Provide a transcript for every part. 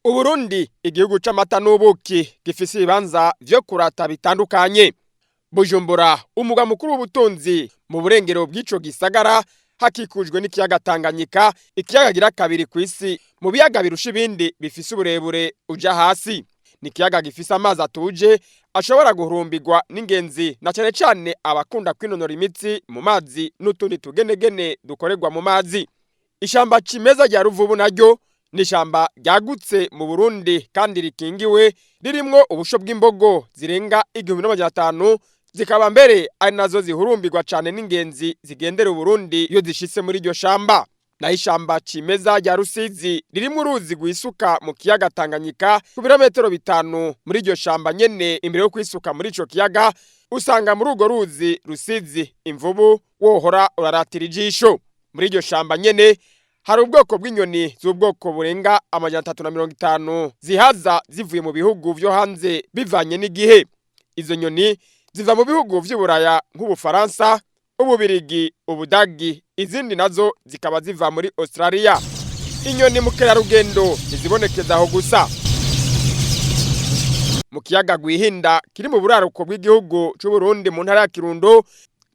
Uburundi, igihugu c'amata n'ubuki, gifise ibibanza vyo kurata bitandukanye. Bujumbura, umugwa mukuru w'ubutunzi, mu burengero bw'ico gisagara hakikujwe n'ikiyaga Tanganyika, ikiyaga gira kabiri kw'isi mu biyaga birusha ibindi bifise uburebure uja hasi. Ni ikiyaga gifise amazi atuje ashobora guhurumbirwa n'ingenzi, na cane cane abakunda kwinonora imitsi mu mazi n'utundi tugenegene dukorerwa mu mazi. Ishamba cimeza rya Ruvubu naryo ni ishamba ryagutse mu Burundi kandi rikingiwe, ririmwo ubusho bw'imbogo zirenga 1500, zikaba mbere ari nazo zihurumbirwa cane n'ingenzi zigendera Uburundi iyo zishitse muri iryo shamba. Naho ishamba cimeza rya Rusizi ririmwo uruzi rwisuka mu kiyaga Tanganyika ku birometero 5 muri iryo shamba nyene imbere yo kwisuka muri ico kiyaga, usanga muri urwo ruzi Rusizi imvubu wohora uraratira ijisho. Muri iryo shamba nyene hari ubwoko bw'inyoni z'ubwoko burenga 350 zihaza zivuye mu bihugu vyo hanze bivanye n'igihe. Izo nyoni ziva mu bihugu vy'Uburaya nk'Ubufaransa, Ububirigi, Ubudagi, izindi nazo zikaba ziva muri Australia. Inyoni mukerarugendo ntizibonekeza aho gusa. Mu kiyaga Rwihinda kiri mu buraruko bw'igihugu c'Uburundi mu ntara ya Kirundo,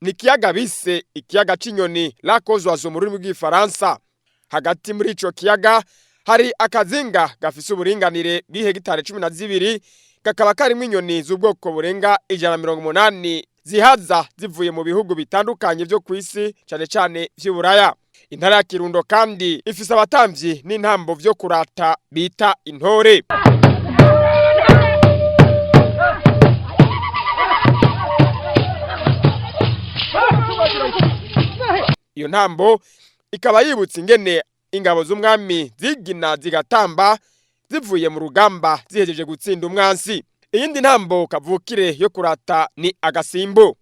ni ikiyaga bise ikiyaga c'inyoni, Lac aux Oiseaux mu rurimi rw'igifaransa. Hagati muri ico kiyaga hari akazinga gafise uburinganire bw'ihegitari 12, kakaba karimwo inyoni z'ubwoko burenga 180 zihaza zivuye mu bihugu bitandukanye vyo kw'isi, cane cane vy'Uburaya. Intara ya Kirundo kandi ifise abatamvyi n'intambo vyo kurata bita intore. Iyo ntambo ikaba yibutsa ingene ingabo z'umwami zigina zigatamba zivuye mu rugamba zihejeje gutsinda umwansi. Iyindi ntambo kavukire yo kurata ni agasimbo.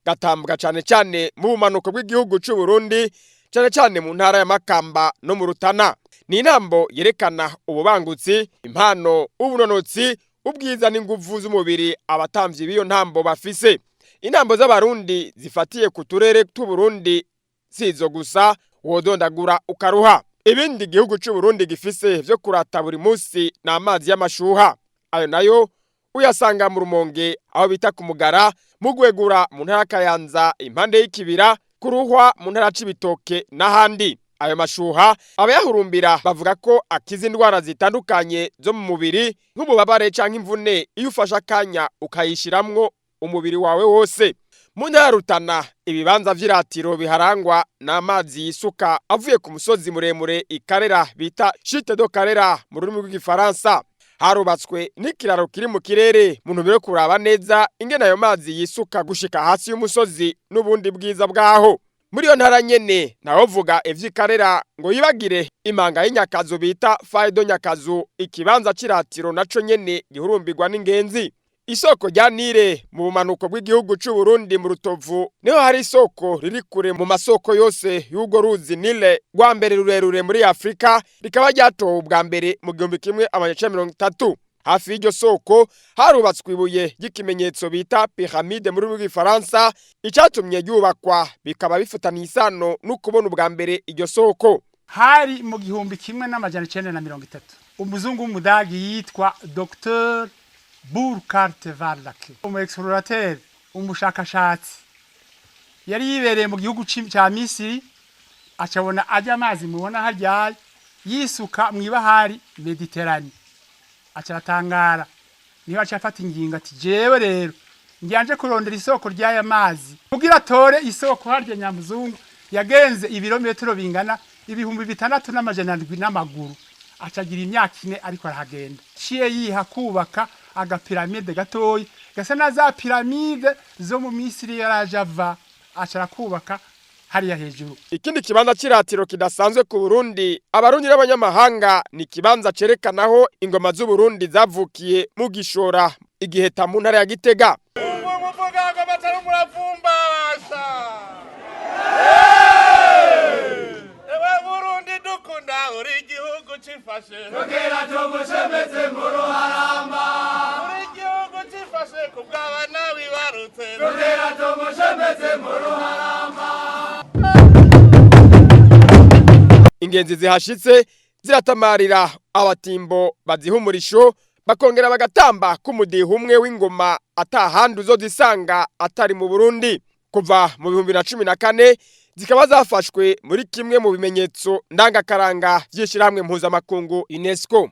Gatambwa cane cane mu bumanuko bw'igihugu c'u Burundi, cane cane mu ntara ya Makamba no mu Rutana. Ni intambo yerekana ububangutsi, impano, ubunonotsi, ubwiza n'inguvu z'umubiri abatamvyi b'iyo ntambo bafise. Intambo z'Abarundi zifatiye ku turere tw'Uburundi sizo gusa, wodondagura ukaruha. Ibindi gihugu c'u Burundi gifise vyo kurata buri musi ni amazi y'amashuha. Ayo nayo uyasanga mu Rumonge aho bita ku Mugara, mu Gwegura mu ntara ya Kayanza impande y'ikibira, ku Ruhwa mu ntara ya Cibitoke n'ahandi. Ayo mashuha abayahurumbira bavuga ko akiza indwara zitandukanye zo mu mubiri nk'ububabare canke imvune iyo ufashe akanya ukayishiramwo umubiri wawe wose. Mu ntara ya Rutana ibibanza vy'iratiro biharangwa n'amazi yisuka avuye ku musozi muremure Ikarera bita Chute de Karera mu rurimi rw'igifaransa. Harubatswe n'ikiraro kiri mu kirere mu ntumbero yo kuraba neza ingene ayo mazi yisuka gushika hasi y'umusozi n'ubundi bwiza bwaho. Muri iyo ntara nyene ntawovuga ivy'Ikarera ngo yibagire imanga y'Inyakazu bita Faille de Nyakazu, ikibanza c'iratiro naco nyene gihurumbirwa n'ingenzi. Isoko rya Nile mu bumanuko bw'igihugu c'u Burundi mu Rutovu niho hari isoko riri kure mu masoko yose y'urwo ruzi Nile, rwa mbere rurerure muri Afrika, rikaba ryatowe ubwa mbere mu 1930. Hafi y'iryo soko harubatswe ibuye ry'ikimenyetso bita pyramide mu rurimi rw'igifaransa, icatumye ryubakwa bikaba bifitaniye isano no kubona ubwa mbere iryo soko. Hari mu 1930, umuzungu w'umudagi yitwa Dr Burkhard Wallake, umu explorateur, umushakashatsi, yari yibereye mu gihugu ca Misiri, acabona ajya amazi mubona harya yisuka mw'ibahari Mediterane, aca aratangara. Niba aca afata ingingo ati: "Jewe rero njyanje kurondera isoko ry'aya mazi." Kugira atore isoko harya, nyamuzungu yagenze ibirometero bingana 6700 n'amaguru, acagira imyaka 4 ariko arahagenda. Ciye yiha kubaka agapiramide gatoyi gasa na za piramide zo mu Misiri yaraje ava, aca arakubaka hariya hejuru. Ikindi kibanza c'iratiro kidasanzwe ku Burundi, Abarundi n'abanyamahanga, ni ikibanza cerekanaho ingoma z'Uburundi zavukiye mu Gishora, Igiheta, mu ntara ya Gitega. Umuvuga ngo batari umuravumba basha. Ewe Burundi dukunda, uri igihugu cifashe. Tugera tugushemeze mu ruharamba. Uri igihugu cifashe kubw'abana wibarutse. Tugera tugushemeze mu ruharamba. Ingenzi zihashitse ziratamarira abatimbo baziha umurisho, bakongera bagatamba k'umudiho umwe w'ingoma atahandi uzozisanga atari mu Burundi. Kuva mu 2014 zikaba zafashwe muri kimwe mu bimenyetso ndangakaranga vy'ishirahamwe mpuzamakungu UNESCO.